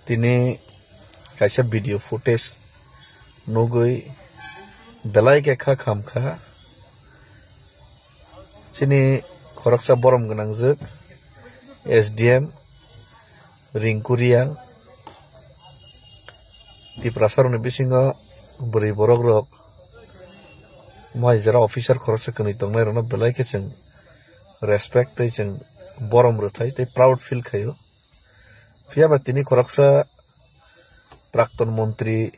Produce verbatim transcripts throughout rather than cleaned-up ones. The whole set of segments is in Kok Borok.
Tini kaisa video footage nugwi belai khe kha kham kha. Chini khoroksa borom gwnangjwk S D M Rinku Riang, Tiprasa rokni bisingo bwrwi borok rok mohai jora officer khoroksa kwnwi tongnai rokno belai khe chwng respect tei chwng borom rwthai tei proud feel khaio. Phiya ba tini khoroksa prakton montri,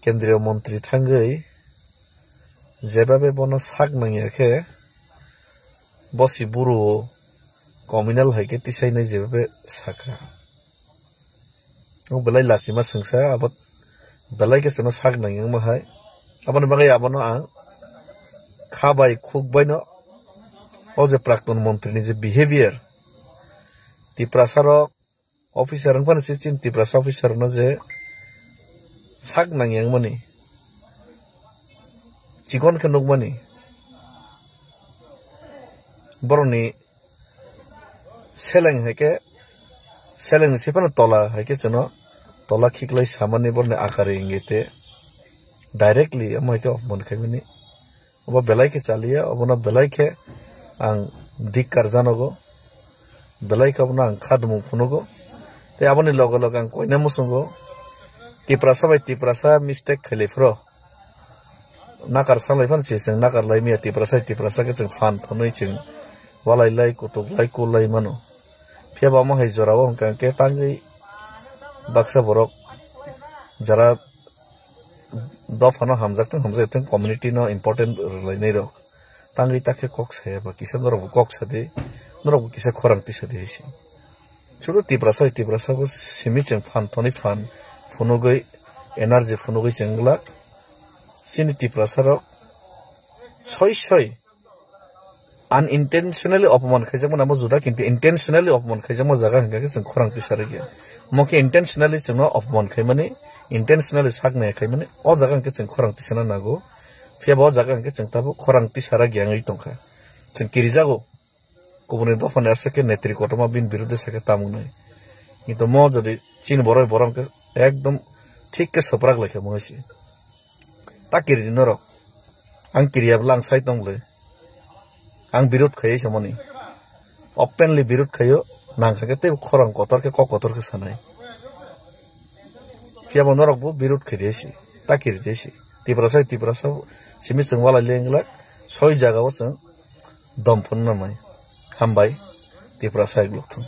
kendriyo montri thangwi jebabe bono sak nangya khe bosi buru communal hai khe tisainai jebabe saka. O belai lachima swngsa abo belai khe chwngno sak nangya wngma hai. Aboni bagwi abono ang kha bai khuk baino o je prakton montri ni je behavior, Tiprasa rok officer wngphano se chini Tiprasa officer no je sak nangya wngmani, chikon khe nukmani, borokni seleng hai khe, seleng ni sipano tola hai khe chwngno tola khiklai samani borokni akari wngwi te directly omo hai khe opman khaimani. Obo belai khe chaliya, obono belai khe ang dikkar janogo, belai khe obono ang khadumung phunugo. Tei aboni loge loge ang koina muchungo, Tiprasa bai Tiprasa mistake khailai phro nakar sanglai phano se chwng nakar lai maya, Tiprasa bai Tiprasa khe chwng phan thwnwi chwng walai lai kutuk lai kul lai mano. Phiya ba omo hai jora o hwnkha khe tangwi baksa borok jara dophano hamjak tong hamjak tong community no important rwlainai rok tangwi ta khe kok saya ba kisa norok bo kok sadi, norok bo kisa khorang tisadi hai se. Sudu Tiprasa bai Tiprasa bo simi chwng phan thoni phan phunugwi energy phunugwi chwng glak. Chini Tiprasa rok soi soi unintentionally opman khaijakmani amo juda, kintu intentionally opman khaijakma jaga hwnkha khe chwng khorang tisarwkya. Omo khe intentionally chwngno opman khaimani, intentionally sak naya khaimani, o jaga hwnkhe chwng khorang tisana nango. Phiya ba o jaga hwnkhe chwng tabuk khorang tisara gyangwi tongkha. Chwng kirijago. Kubuni dophani aswk khe netri kotorma bini biruddhe sakhe tamung nai. Kintu mo jodi chini borok borok hwnkhe ekdom thik khe swprak laikha mo hai se. Ta kiri di norok. Ang kiriya bwla ang sai tong bwle. Ang birud khaio samani. Openly birud khaio, nang kha khe tei khorang kotor khe kok kotor khe sanai. Phiya bo norok bo birud khaidi hai se. Ta kiri di hai se. Tiprasa, Tiprasa simi chwng walai lenglak. Soi jaga o chwng dom phunna mai. Hambai. Tiprasa hai gluk thung.